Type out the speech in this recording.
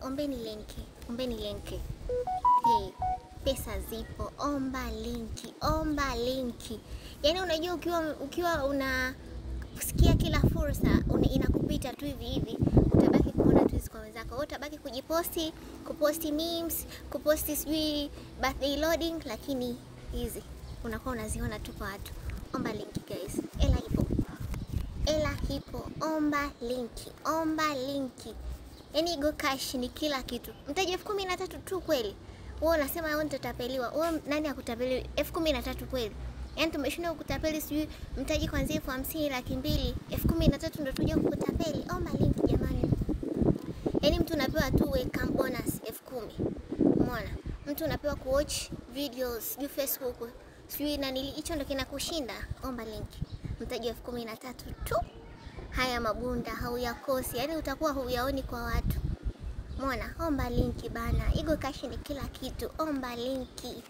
Ombeni linki, ombeni linki. Hey, pesa zipo, omba linki, omba linki. Yaani unajua ukiwa unasikia kila fursa inakupita tu hivi hivi, utabaki kuona tu hizi kwa wenzako. Wewe utabaki kujiposti, kuposti memes, kuposti sijui birthday loading, lakini hizi unakuwa unaziona tu kwa watu. Omba linki guys, hela ipo, hela ipo, omba linki, omba linki. Yaani Go Cash ni kila kitu. Mtaji 13,000 tu kweli. Wewe unasema wewe nitatapeliwa. Wewe nani akutapeli 13,000 kweli? Yaani tumeshindwa kukutapeli sijui mtaji kuanzia 50,000, 200,000, 13,000 ndio tuje kukutapeli. Omba linki jamani. Yaani mtu unapewa tu welcome bonus 10,000. Umeona? Mtu unapewa kuwatch videos sijui Facebook, sijui nani, hicho ndio kinakushinda. Omba linki. Mtaji 13,000 tu. Haya mabunda hauyakosi, yaani utakuwa huyaoni kwa watu. Umeona? Omba linki bana. Ego Cash ni kila kitu. Omba linki.